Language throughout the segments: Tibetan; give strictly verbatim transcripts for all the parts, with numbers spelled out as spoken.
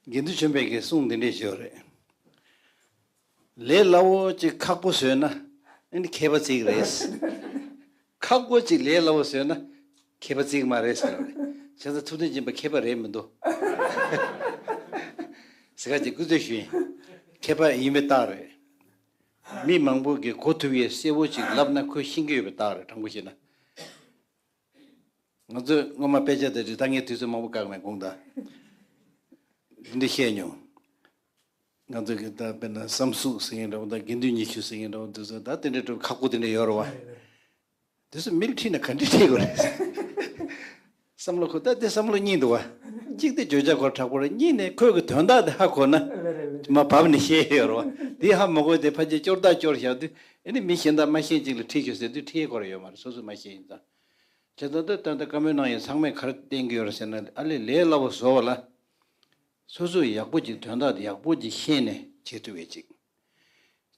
དགེ་འདུན་ཆོས་འཕེལ་གྱིས་གསུང་འདི་འདྲས་ཞུས་རེད། ལས་སླ་བོ་ཅིག་ཁག་པོ་བཟོས་ན་ཨ་ནི་མཁས་པ་བརྩི་གི་རེད། ཁག་པོ་ཅིག་ལས་སླ་བོ་བཟོས་ན་མཁས་པ་བརྩི་གི་མ་རེད་ཟེར་བ་རེད། བྱས་ཙང་ཐུབ་བསྟན་སྦྱིན་པ་མཁས་པ་རེད་མི་འདུག་ཟེར་ག་ཅིག་སྐུ་རྩོད་ཞུས་ཡིན། མཁས་པ་ཡིན་པའི་རྟགས་རེད། མི་མང་པོ་གིས་གོ་ཐུབ་ཡས་གསལ་བོ་ཅིག་ལབ་ན་ཁོས་ཤེས་ཀྱི་ཡོད་པའི་རྟགས་རེད། དྲང་པོ་བཤད་ན། ང་ཚོས་སྔོན་མ་དཔེ་ཆ་དེ་རིགས་ད་ངས་དུས་ཚོད་མང་པོ་བཀག་མེད་དགོངས་དག་འདི་འདྲ་བཤད་མྱོང་། ང་ཚོ་གི་ད་དཔེར་ན་བསམ་གཟུགས་ཟེར་མཁན་འདྲ་བོ་དང་དགེ་འདུན་ཉི་ཤུ་ཟེར་མཁན་འདྲ་བོ་འདི་ཚོ་ད་དེ་འདྲའི་འདྲ་བོ་ཁག་པོ་དེ་འདྲ་ཡོད་རེད་བ། དེ་ཚོ་མིག་ལ་ཁྲིད་ན་ག་འདྲ་ཁྲིད་དགོས་རེད། བསམ་བློ་ཁོ་ད་དེ་བསམ་བློ་གཉིས་འདུག་བ། གཅིག་དེ་བརྗོད་བྱ་ཁོ་དྲག་པོ་རེད། གཉིས་ནས་ཁོས་གི་དོན་དག་དེ་ཧ་གོ་ན་མ་བབས་ནས་བཤད་ཡོད་རེད་བ། དེ་ཧ་མ་གོ་དེ་ཕལ་ཆེར་སྐྱོར་དག་སྐྱོར་བཞག་དུས་ཨ་ནི་མི་གཞན་དང་མ་ཤེས་ཅིག་ལ་ཁྲིད་ཤོག་ཟེར་དུས་ཁྲིད་ཡས་ཁོ་རང་ཡོད་མ་རེད། སོ་སོས་མ་ཤེས་ཡིན་ཙང་། བྱས་ཙང་ད་ལྟ་བཀའ་མོལ་གནང་ཡོད། ཚང་མས་ག་རེ་བསྟན་གྱི་ཡོད་རེད་ཟེར་ན་ཨ་ལས་ལས་སླ་བོ་བཟོ་བ་ལ། སོ་སོས་ཡག་པོ་ཅིག་དོན་དག་དེ་ཡག་པོ་ཅིག་ཤེས་ནས་བྱེད་ཐུབ་པའི་ཅིག་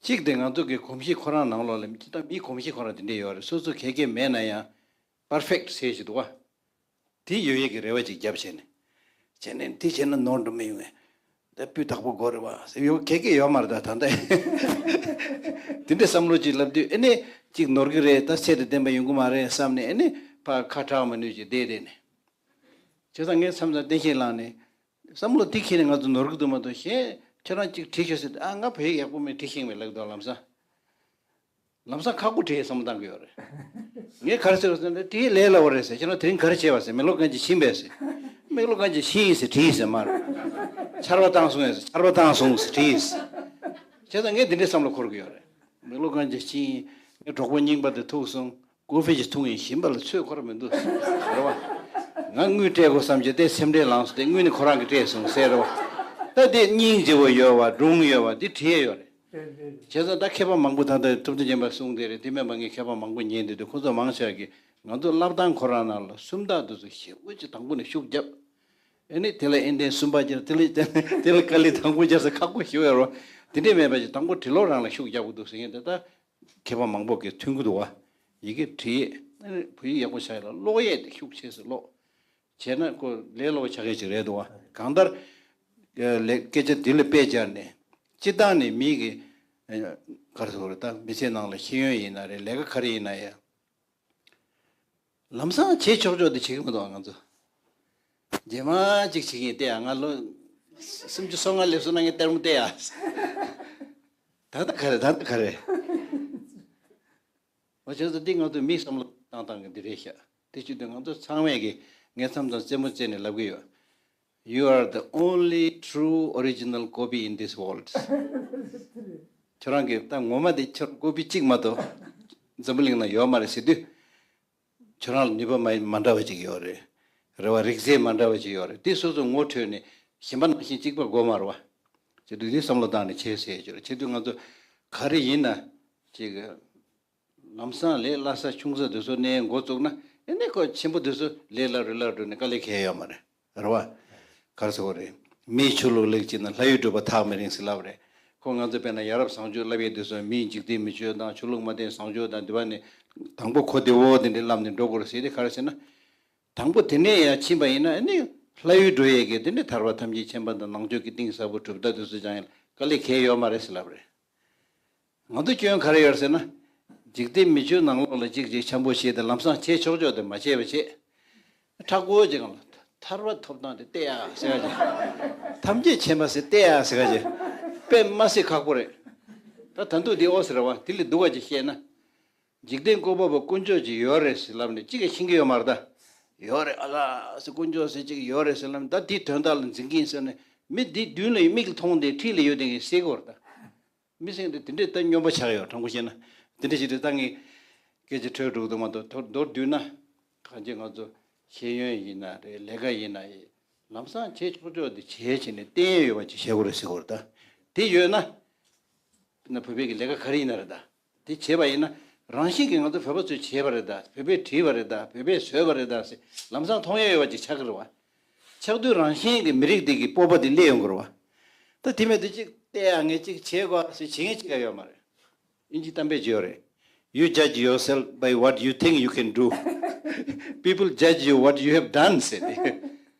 གཅིག་དེ་ང་ཚོ་གི་གོམས་གཤིས་ཁོ་རང་ནང་ལོགས་ལ་ཅི་ལྟར་མིའི་གོམས་གཤིས་ཁོ་རང་དེ་འདྲས་ཡོད་རེད། སོ་སོ་ག་གེ་མེད་ན་ཡང་པར་ཕེག་ཊི་ཟེར་ཞིག་འདུག་བ། དེ་ཡོད་ཡས་ཀྱི་རེ་བ་ཅིག་བརྒྱབ་བྱས་ནས། བྱས་ནས་དེ་བྱས་ན་ནོར་འགྲོ་མི་ཡོང་ངས། ད་སྤུས་དག་པོ་དགོས་རེད་བ་ཟེར་ཡོད་ག་གེ་ཡོད་མ་རེད། ད་ད་ལྟ་དེ་འདྲའི་བསམ་བློ་ཅིག་ལབ་དུས་ཨེ་ནས་ཅིག་ནོར་གི་རེད། ད་ཚད་དང་ལྡན་པ་ཡོང་གི་མ་རེད་བསམ་ནས་ཨེ་ནས་ཕར་ཁ་གྲག་མ་ནུས་ཅིག་བསྡད་བསྡད་ནས། བྱས་ཙང་ངས་མཚམས་མཚམས་བསྟན་བཤིག་ལངས་ནས། བསམ་བློ་དེ་ཁྱེར་ནས་ང་ཚོ་ནོར་གི་འདུག་མ་གཏོགས་གཞན་ཁྱེད་རང་གཅིག་བྲིས་ཤོག་ཟེར་དུས་ཨ་ང་བོད་ཡིག་ཡག་པོ་མེད་བྲིས་ཤེས་མེད་ལབ་འདུག་ལམ་སང་། ལམ་སང་ཁག་པོ་བྲིས་བསམ་བློ་བཏང་གི་ཡོད་རེད། ངས་ག་རེ་ཟེར་བ་ཟེར་ན་བྲིས་ལས་སླ་བོ་རེད་ཟེར། ཁྱེད་རང་དེ་རིང་ག་རེ་བྱས་པ་ཟེར། མིག་ལོག་གང་ཅི་ཤེས་པས་ཟེར། མིག་ལོག་གང་ཅི་ཤེས་ཡིན་ཟེར་བྲིས་ཟེར་མར། ཆར་པ་བཏང་སོང་ཡས་ཟེར། ཆར་པ་བཏང་སོང་ཟེར་བྲིས་ཟེར། བྱས་ཙང་ངས་འདི་འདྲའི་བསམ་བློ་འཁོར་གི་ཡོད་རེད། མིག་ལོག་གང་ཅི་ཤེས་ཡིན། ངའི་གྲོགས་པོ་རྙིང་པ་དེ་ཐུག་སོང་། ཀོ་ཧྥེ་ཅིག་འཐུང་ཡིན། ཞིམ་པ་ལ་ཚོད་ཁོ་ར་མི་འདུག་ཟེར་བ། ང་དངུལ་སྤྲད་དགོས་བསམ་བྱས་ཏེ་སེམས་ཁྲལ་ལངས་སོང་། དེ་དངུལ་ནི་ཁོ་རང་གིས་སྤྲད་སོང་ཟེར་བ། ད་དེ་སྙིང་རྗེ་བོ་ཡོད་བ་སྒྲུང་ཡོད་བ་དེ་བྲིས་ཡས་ཡོད་རེད། བྱས་ཙང་ད་མཁས་པ་མང་པོ་ད་ལྟ་ཐུབ་བསྟན་སྦྱིན་པ་གསུངས་དེ་རེད། དེ་མིན་པ་ངས་མཁས་པ་མང་པོ་ཉན་བསྡད་དུས་ཁོ་ཚོ་མང་ཆེ་བ་གིས་ང་ཚོ་སློབ་སྟངས་ཁོ་རང་ནང་ལ་སུམ་རྟགས་དེ་ཚོ་ཞེ་པོ་ཅིག་དང་པོ་ནས་ཤུགས་བརྒྱབ། ཨེ་ནི་དེ་ལ་ཨེ་འདྲས་གསུམ་པ་སྦྱར། དེ་ལ་དེ་ལ་དཀའ་ལས་དང་པོ་སྦྱར་ས་ཁག་པོ་ཞེ་པོ་ཡོད་རེད། དེ་འདྲས་མེད་པ་ཅིག་དང་པོ་འབྲི་ཀློག་རང་ལ་ཤུགས་རྒྱག་དགོས་འདུག་ཟེར་མཁན་དེ་ད་མཁས་པ་མང་པོ་གིས་མཐུན་གྱི་འདུག་བ། ཡི་གེ་འབྲི་ཡས་ཨེ་ནི་བོད་ཡིག་ཡག་པོ་ཆགས་ཡས་ལ་ཀློག་ཡས་དེ་ཤུགས་ཆེ་ཙམ་ཀློག་བྱས་ན་ཁོ་ལས་སླ་བོ་ཆགས་ཡས་ཅིག་རེད་འདུག་བ། གང་ལྟར་ལས་སྐད་ཆ་འདི་ལ་དཔེ་སྦྱར་ནས་སྤྱིར་བཏང་ནས་མི་གི་ཨེ་ག་རེ་ཟེར་དགོས་རེད། ད་མི་ཚེ་ནང་ལ་ཤེས་ཡོན་ཡིན་ན་རེད། ལས་ཀ་ག་རེ་ཡིན་ན་ཡང་། ལམ་སང་བྱེད་ཆོག་ཆོག་དེ་བྱེད་ཀྱི་མི་འདུག་ང་ཚོ། རྗེས་མ་གཅིག་བྱེད་ཀྱིན་བལྟས་ཡ། ང་ལོ་སུམ་ཅུ་སོ་ལྔ་སླེབས་སོང་ན་ངས་ལྟད་མོ་བལྟས་ཡ། ད་ལྟ་ག་རེ་ད་ལྟ་ག་རེ། འོ་བྱས་ཙང་འདི་ང་ཚོ་མིའི་བསམ་བློ་བཏང་སྟངས་ཀྱི་འདི་རེད་ཤག་དེ་བྱེད་དུས་ང་ཚོ་ཚང་མས་ཀྱི་ངས་མཚམས་མཚམས་རྩེད་མོ་རྩེ་ནས་ལབ་ཀྱི་ཡོད། You are the only true original copy in this world. ཁྱོད་རང་གི་ད་ངོ་མ་དེ་ཁྱོད་ཀོ་པི་གཅིག་མ་གཏོགས་འཛམ་བུ་གླིང་ན་ཡོད་མ་རེད་ཟེར་དུས། ཁྱོད་རང་ལ་ནུས་པ་མ་མ་འདྲ་བ་ཅིག་ཡོད་རེད། རེ་བ་རིག་རྩལ་མ་འདྲ་བ་ཅིག་ཡོད་རེད། དེ་སོ་སོ་ངོ་འཕྲོད་ནས་གཞན་པ་ནང་བཞིན་གཅིག་པ་དགོས་མ་རེད་བ། བྱེད་དུས་དེ་བསམ་བློ་བཏང་ནས་བྱས་ཟེར་ཡོད་རེད། བྱེད་དུས་ང་ཚོ་ག་རེ་ཡིན་ན་ཅིག་ལམ་སང་ལས་སླ་ས་ཆུང་ས་དེ་ཚོ་ནས་འགོ་བཙུགས་ན་ཨེ་ནས་ཁོ་ཆེན་པོ་དེ་ཚོ་ལས་སླ་རུ་སླ་རུ་ནས་དཀའ་ལས་ཁེལ་ཡོད་མ་རེད། རེད་བ། ག་རེ་ཟེར་དགོས་རེད། མིའི་ཆོས་ལུགས་ལེགས་བྱས་ན་ལྷ་ཡུལ་སྒྲུབ་པ་ཐག་མི་རིང་ཟེར་ལབ་རེད། ཁོ་ང་ཚོ་དཔེར་ན་ཡ་རབས་བཟང་སྤྱོད་བསླབ་ཡས་དེ་ཚོ་མིའི་འཇིག་རྟེན་མི་ཆོས་དང་ཆོས་ལུགས་མ་བརྟེན་བཟང་སྤྱོད་དང་འདི་བ་ནས་དང་པོ་གོ་བདེ་བོ་དེ་འདྲས་བསླབ་ནས་འགྲོ་དགོས་རེད་ཟེར་དེ་ག་རེ་ཟེར་ན། དང་པོ་དེ་ནས་ཡར་ཕྱིན་པ་ཡིན་ན་ཨ་ནི་ལྷ་ཡུལ་འགྲོ་ཡས་ཀྱི་དེ་ནས་ཐར་པ་ཐམས་ཅད་མཁྱེན་པ་དང་ནང་ཆོས་ཀྱི་གཏིང་ཟབ་པོ་གྲུབ་མཐའ་དེ་ཚོ་སྦྱང་ཡས་དཀའ་ལས་ཁེལ་ཡོད་མ་རེད་ཟེར་ལབ་རེད། ང་ཚོ་སྐྱོན་ག་རེ་ཡོད་ཟེར་ན། འཇིག་རྟེན་མི་ཆོས་ནང་ལོགས་ལ་གཅིག་གཅིག་འཆམ་པོ་བྱས་ཏེ་ལམ་སང་བྱེད་ཆོག་ཆོག་དེ་མ་བྱས་པ་བྱས། མཁྲེགས་པོ་ཅིག་གང་ལ་ཐར་པ་ཐོབ་སྟངས་དེ་བལྟས་ཡ་ཟེར་ཡ་ཅིག་ཐམས་ཅད་མཁྱེན་པ་ཟེར་བལྟས་ཡ་ཟེར་ཡ་ཅིག་དཔེ་མ་སྲིད་ཁག་པོ་རེད། ད་ད་འདུག་འདི་ཨོ་ཟེར་བ་དེ་ལས་སྡུག་པ་ཅིག་བཤད་ན། འཇིག་རྟེན་བཀོད་པ་པོ་དཀོན་མཆོག་ཅིག་ཡོད་རེད་ཟེར་ལབ་ནས་གཅིག་གིས་ཤེས་ཀྱི་ཡོད་མ་རེད་ད། ཡོད་རེད་ཨ་ལ་ཟེར། དཀོན་མཆོག་ཟེར་གཅིག་ཡོད་རེད་ཟེར་ལབ་ནས་ད་དེའི་དོན་དག་ལ་འཛིན་གྱིན་ཟེར་ནས་མི་འདི་མདུན་ལ་ཡོད་མིག་ལ་མཐོང་སྟེ་འཁྲིས་ལ་ཡོད་དེ་གིན་ཟེར་གི་ཡོད་རེད་ད། མི་སེང་དེ་དེ་འདྲས་ད་སྨྱོན་པ་ཆགས་ཡོད་དྲང་པོ་བཤད་ན། དེ་འདྲས་ཞིག་རེད་ད། ངས་སྐད་ཆ་འཕྲོས་འགྲོ་གི་འདུག་མ་གཏོགས་མདོར་བསྡུས་ན། གང་ཅི་ང་ཚོ་ཤེས་ཡོན་ཡིན་ན་རེད། ལས་ཀ་ཡིན་ན་ཡིན། ལམ་སང་བྱེད་ཆོག་ཆོག་དེ་བྱས་བྱས་ནས་བསྟན་ཡོད་པ་ཅིག་བྱེད་དགོས་རེད་ཟེར་གི་ཡོད་རེད་ད། དེ་ཡོད་ན། དཔེར་ན་བོད་པའི་གི་ལས་ཀ་ག་རེ་ཡིན་ན་རེད་ད། དེ་བྱས་པ་ཡིན་ན་རང་བཞིན་གྱིས་ང་ཚོ་བོད་པ་ཚོས་བྱས་པ་རེད་ད། བོད་པས་བྲིས་པ་རེད་ད། བོད་པས་བཟོས་པ་རེད་ད་ཟེར་ལམ་སང་མཐོང་ཡ་ཡོད་པ་ཅིག་ཆགས་ཀྱི་རེད་བ། ཆགས་དུས་རང་བཞིན་གྱིས་མི་རིགས་འདི་གི་སྤོབས་པ་དེ་སླེབས་ཡོང་གི་རེད་བ། ད་དེ་མེད་དུས་ཅིག་བལྟས་ཡ་ངས་ཅིག་བྱེད་དགོས་ཟེར་བྱེད་མཁན་ཅིག་ཡང་ཡོད་མ་རེད། དབྱིན་ཇི་གཏམ་དཔེ་ཅིག་ཡོད་རེད། You judge yourself by what you think you can do. People judge you what you have done ཟེར་ཏེ།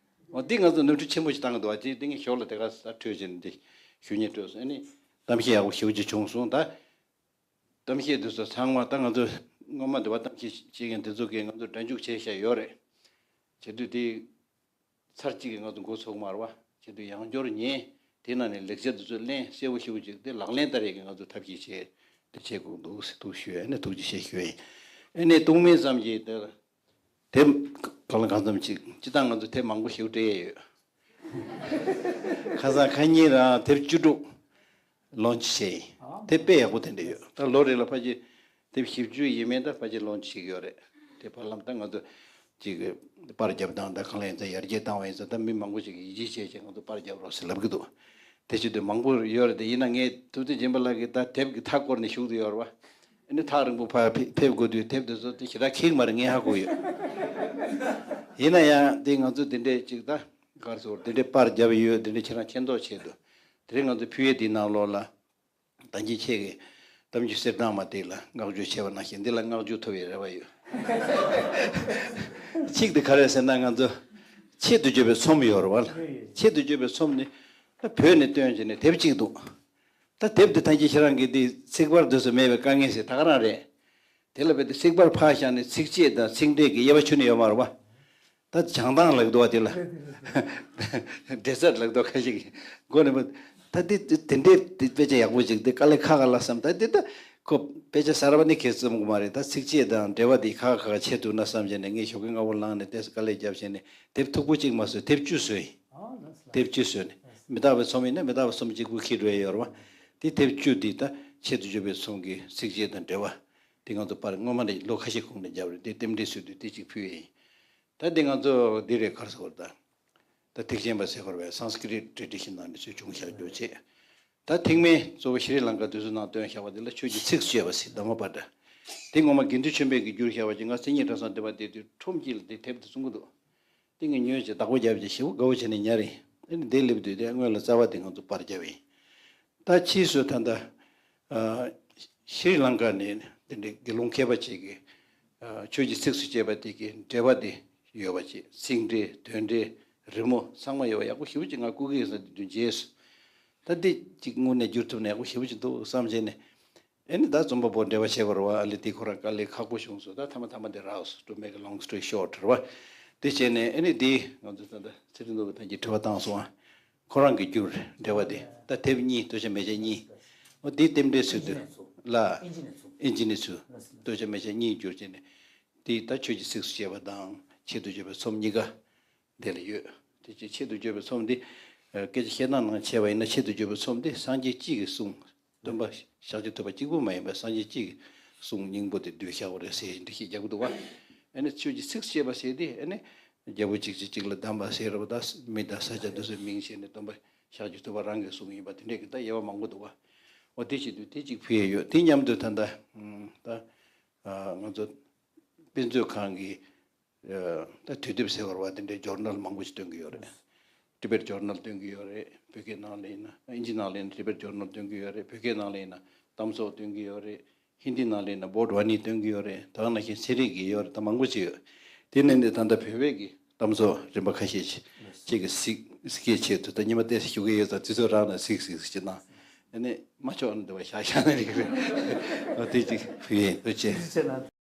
འོ་འདི་ང་ཚོ་ནོར་འཁྲུལ་ཆེན་པོ་ཞིག་བཏང་གི་འདུག་བ། དེ་འདི་ངས་ཞོར་ལ་དེ་ག་ས་འཕྲོས་བྱས་ནས་འདི་ཞུ་སྙིང་འདོད་སོང་། ཨ་ནི་གཏམ་བཤད་ཡག་པོ་ཞེ་པོ་ཅིག་བྱུང་སོང་ད། གཏམ་བཤད་འདི་ཚོ་ཚང་མ་ད་ང་ཚོ་སྔོན་མ་འདི་བ་གཏམ་བཤད་བྱེད་མཁན་དེ་ཚོ་གིས་ང་ཚོ་སྒྲ་འཇུག་བྱས་བཞག་ཡོད་རེད། བྱེད་དུས་དེ་ཚར་གཅིག་གིས་ང་ཚོ་འགོ་ཚུགས་མ་རེད་བ། བྱེད་དུས་ཡང་བསྐྱར་ཉན། དེ་ནང་ནས་ལེགས་ཆ་འདི་ཚོ་ལེན། གསལ་པོ་ཞེ་པོ་ཅིག་དེ་ལག་ལེན་བསྟར་ཡས་ཀྱི་ང་ཚོ་ཐབས་ཤེས་བྱས་དེ་བྱེད་དགོས་འདུག་ཟེར་ཐུགས་ཞུ་ཡས་ནས་ཐུགས་རྗེ་ཆེ་ཞུ་ཡས་ཡིན། ཨ་ནས་ཐུགས་སྨོན་ཙམ་གྱིས་དེ་དེབ་གང་ལ་གང་འཚམ་ཅིག་སྤྱིར་བཏང་ང་ཚོ་དེབ་མང་པོ་ཞེ་པོ་སྤྲད་ཡས་ཡོད། ཁ་སང་ཁ་ཉིན་རང་དེབ་བཅུ་དྲུག་ལོན་ཆི་བྱས་ཡིན། དེབ་དཔེ་ཡག་པོ་དེ་འདྲ་ཡོད། ད་ལོ་རེ་ལ་ཕལ་ཆེར་དེབ་བཞི་བཅུ་ཡས་མས། ད་ཕལ་ཆེར་ལོན་ཆི་བྱེད་ཀྱི་ཡོད་རེད། དེ་བར་ལམ་ད་ང་ཚོ་ཅིག་པར་བརྒྱབ་སྟངས་ད་གང་ལ་ཡིན་ཙང་ཡར་རྒྱས་བཏང་བ་ཡིན་ཙང་ད་མི་མང་པོ་ཞིག་གིས་ཡིད་ཆེས་བྱས་བྱས་ང་ཚོ་པར་བརྒྱབ་རོགས་ཟེར་ལབ་ཀྱི་འདུག་དེ་བྱེད་དུས་མང་པོ་ཡོད་རེད་དེ། ཡིན་ན་ངས་ཐུབ་བསྟན་སྦྱིན་པ་ལགས་ཀྱིས་ད་དེབ་ཀྱི་ཐག་བསྐོར་ནས་བཞུགས་བསྡད་ཡོད་རེད་བ། ཨ་ནི་ཐག་རིང་པོ་ཕར་ཕེབས་ཕེབས་དགོས་དུས་དེབ་དེ་ཚོ་དེ་ཞེ་དྲག་འཁྱེར་མ་རེད། ངས་ཧ་གོ་ཡོད། ཡིན་ན་ཡང་དེ་ང་ཚོ་དེ་འདྲས་ཅིག་ད་གར་སོར་དེ་འདྲས་པར་བརྒྱབ་ཡོད། དེ་འདྲས་ཁྱེད་རང་མཁྱེན་རྟོགས་བྱས་འདུག་དེ་རིང་ང་ཚོ་ཕུལ་ཡས་དེའི་ནང་ལོགས་ལ། ད་གིན་ཁྱེད་ཀྱིས་གཏམ་རྒྱུད་གསེར་ཐང་མ་དེ་ལ་བསྔགས་བརྗོད་བྱས་པ་ནང་བཞིན་འདི་ལ་བསྔགས་བརྗོད་ཐོབ་པའི་རེ་བ་ཡོད། གཅིག་དེ་ག་རེ་ཟེར་ན་ང་ཚོ་ཆེད་དུ་བརྗོད་པའི་ཚོམས་ཡོད་རེད་བ་ལ། ཆེད་དུ་བརྗོད་པའི་ཚོམས་ནི་ད་བོད་ནས་བཏོན་བྱས་ནས་དེབ་གཅིག་འདུག་ད་དེབ་དེ་ད་གིན་ཁྱེད་རང་གིས་དེ་ཚིག་པར་དུས་སུ་མེད་པའི་དཀའ་ངལ་ཟེར་ད་ག་རང་རེད། དེ་ལ་བས་དེ་ཚིག་པར་ཕར་བཞག་ནས་ཚིགས་བཅད་དང་ཚིག་འགྲེལ་གྱི་དབྱེ་བ་ཕྱེ་ནས་ཡོད་མ་རེད་བ། ད་བྱང་ཐང་ལབ་འདུག་བ་དེ་ལ། འབྲེལ་ཚད་ལབ་འདུག་ཁ་ཤས་ཀྱིས་མགོ་ནས་མ། ད་དེ་དེ་དེ་འདྲའི་དེ་དཔེ་ཆ་ཡག་པོ་ཅིག་དེ་དཀའ་ལས་ཁག་ཁག་ལ་བསམ། ད་དེ་ད་ཁོ་དཔེ་ཆ་གསར་པ་ནི་ཁྱེད་རྩོམ་གི་མ་རེད། ད་ཚིགས་བཅད་དང་འབྲེལ་བ་དེ་ཁག་ཁག་ཁག་ཆེད་དུ་ན་བསམ་བྱས་ནས་ངས་ཞོགས་ཀས་སྔ་པོ་ལངས་ནས་དེ་དཀའ་ལས་བརྒྱབ་བྱས་ནས་དེབ་མཐུག་པོ་གཅིག་མ་བཟོས། དེབ་བཅུ་བཟོས་ཡིན། དེབ་བཅུ་བཟོས་ནས་མི་རྟག་པའི་ཚོམས་ཡིན་ན་མི་རྟག་པའི་ཚོམས་གཅིག་པུ་འཁྱེར་འགྲོ་ཡ་ཡོད་རེད་བ། དེ་དེབ་བཅུ་དེ་ད་ཆེད་དུ་བརྗོད་པའི་ཚོམས་ཀྱི་ཚིགས་བཅད་དང་འབྲེལ་བ། དེ་ང་ཚོ་པར་སྔོན་མ་ནས་ལོ་ཁ་ཤས་གོང་ནས་བརྒྱབ་རེད། དེ་རྟེན་འབྲེལ་ཟེར་དུས་དེ་གཅིག་ཕུལ་ཡས་ཡིན། ད་དེ་ང་ཚོ་འདི་རེད་ག་རེ་ཟེར་དགོས་རེད་ད། ད་ཐེག་ཆེན་པ་ཟེར་དགོས་རེད་པས། སཾ་སྐྲྀཏ་ཊ་རེ་ཌི་ཤན་ནང་ནས་ཚུར་བྱུང་བཞག་རྒྱུ་བྱས། ད་ཐེག་དམན་གཙོ་བོ་ཤྲི་ལངྐ་དེ་ཚོ་ནང་བཏོན་བཞག་པ་དེ་ལ་ཆོས་ཀྱི་ཚིགས་སུ་བཅད་པ་ཟེར། དྷརྨ་པ་ཏྲ། དེ་ངོ་མ་དགེ་འདུན་ཆོས་འཕེལ་གྱིས་བསྒྱུར་བཞག་པ་ཅིག་ང་མཚན་ཉིད་གྲྭ་ཚང་སྡེ་པ་བསྡད་དུས་ཁྲོམ་དཀྱིལ་ལ་དེ་དེབ་དེ་བཙོང་གི་འདུག་དེ་ངས་ཉོས་བྱས་བདག་པོ་བརྒྱབ་བྱས་ཞེ་པོ་དགའ་བོ་བྱས་ནས་ཉར་ཡིན། ཨ་ནི་དེ་སླེབས་དུས་དེ་སྔོན་ལ་རྩ་བ་དེ་ང་ཚོ་པར་བརྒྱབ་ཡིན། ད་ཕྱིས་སུ་ད་ལྟ་ཨ་ཤྲི་ལངྐ་ནས་དེ་འདྲའི་དགེ་སློང་མཁས་པ་ཅིག་གིས་ཨ་ཆོས་ཀྱི་ཚིགས་སུ་བཅད་པ་དེ་གི་འགྲེལ་པ་དེ་ཡོད་པ་ཅིག་ཚིག་འགྲེལ་དོན་འགྲེལ་རི་མོ་ཚང་མ་ཡོད་པ་ཡག་པོ་ཞེ་པོ་ཅིག་ང་བསྐུར་གི་ཡིན་བསམ་དུས་རྗེས་སུ་ད་འདི་ཅིག་དངོས་གནས་བསྒྱུར་ཐུབ་ན་ཡག་པོ་ཞེ་པོ་ཅིག་འདུག་བསམ་བྱས་ནས། ཨེ་ནི་ད་རྩོམ་པ་པོ་འབྲེལ་བ་བྱེད་དགོས་རེད་བ། ཨ་ལེ་དེ་ཁོ་རང་དཀའ་ལས་ཁག་པོ་བྱུང་སོང་། ད་མཐའ་མ་མཐའ་མ་དེ་རག་སོང་། To make a long story short རེད་བ། དེ་བྱས་ནས་ཨེ་ནི་དེ་ང་ཚོ་ད་ལྟ་ཚེ་རིང་མདོ་གི་ཐང་གི་དྲི་བ་བཏང་སོང་ཨ། ཁོ་རང་གིས་བསྒྱུར་འགྲེལ་པ་དེ་ད་དེབ་གཉིས་སྟོད་ཆ་མལ་ཆ་གཉིས། འོ་དེ་རྟེན་འབྲེལ་ཟེར་དུས་ལ་ཨིན་ཇི་ནས་ཚུར་སྟོད་ཆ་མལ་ཆ་གཉིས་བསྒྱུར་བྱས་ནས་དེ་ད་ཆོས་ཀྱི་ཚིགས་སུ་བཅད་པ་དང་ཆེད་དུ་བརྗོད་པའི་ཚོམས་གཉིས་ཀ་དེ་ལ་ཡོད། དེ་ཆེད་དུ་བརྗོད་པའི་ཚོམས་འདི་སྐད་ཆ་བཤད་སྟངས་ནང་བྱས་པ་ཡིན་ན་ཆེད་དུ་བརྗོད་པའི་ཚོམས་འདི་སངས་རྒྱས་གཅིག་གི་གསུང་། སྟོན་པ་ཤཱཀྱ་ཐུབ་པ་གཅིག་པུ་མ་ཡིན་པར་སངས་རྒྱས་གཅིག་གི་གསུང་སྙིང་པོ་དེ་བསྡུས་བཞག་པ་རེད་ཟེར་འགྲེལ་བཤད་རྒྱག་གི་འདུག་བ། ཨ་ནི་ཆོས་ཀྱི་ཚིགས་སུ་བཅད་པ་ཟེར་དེ་ཨ་ནི་རྒྱལ་པོ་གཅིག་གིས་གཅིག་ལ་གདམས་པ་ཟེར་བ་དང་མི་དང་ས་ཆ་དེ་ཚོའི་མིང་བཤད་ནས་སྟོན་པ་ཤཱཀྱ་ཐུབ་པ་རང་གི་གསུང་ཡིན་པ་དེ་འདྲས་ཀྱི་ད་དབྱེ་བ་མང་པོ་འདུག་བ། འོ་དེ་བྱེད་དུས་དེ་གཅིག་ཕུལ་ཡས་ཡོད། དེ་མཉམ་དུ་ད་ལྟ་ད་ང་ཚོ་དཔེ་མཛོད་ཁང་གི་ད་དུས་དེབ་ཟེར་བ་རེད་བ། དེ་འདྲའི་ཇོར་ནལ་མང་པོ་ཞིག་སྟོན་གྱི་ཡོད་རེད། ཊི་བེཊ་ཇོར་ནལ་སྟོན་གྱི་ཡོད་རེད། བོད་སྐད་ནང་ལ་ཡིན་ན་ཨིན་ཇི་ནང་ལ་ཡིན་ན་ཊི་བེཊ་ཇོར་ནལ་སྟོན་གྱི་ཡོད་རེད། བོད་སྐད་ནང་ལ་ཡིན་ན་གཏམ་ཚོགས་སྟོན་གྱི་ཡོད་རེད། ཧིན་དི་ནང་ལ་ཡིན་ན་བོཌ་ཝ་ནི་སྟོན་གྱི་ཡོད་རེད། ད་ག་ནང་བཞིན་ཚན་རིག་གི་ཡོད་རེད། ད་མང་པོ་ཅིག་ཡོད། དེ་ནས་ནི་ད་ལྟ་བོད་པའི་གི་གཏམ་ཚོགས་རིམ་པ་ཁ་ཤས་ཅིག་ཅིག་གི་གཟིགས་གཟིགས་ཆེད་དུ་ད་ཉི་མ་ཏོག་ཙམ་ཞུ་གི་ཡོད་ཙང་དུས་ཚོད་རག་ན་གཟིགས་གཟིགས་གཟིགས་ཅིག་གནང་། ཨ་ནི་མ་ཆོག་ན་འདི་བ་བཞག་བཞག་ན་རིགས་རེད། འོ་དེ་ཅིག་ཕུལ་ཡིན། ཐུགས་རྗེ་ཆེ།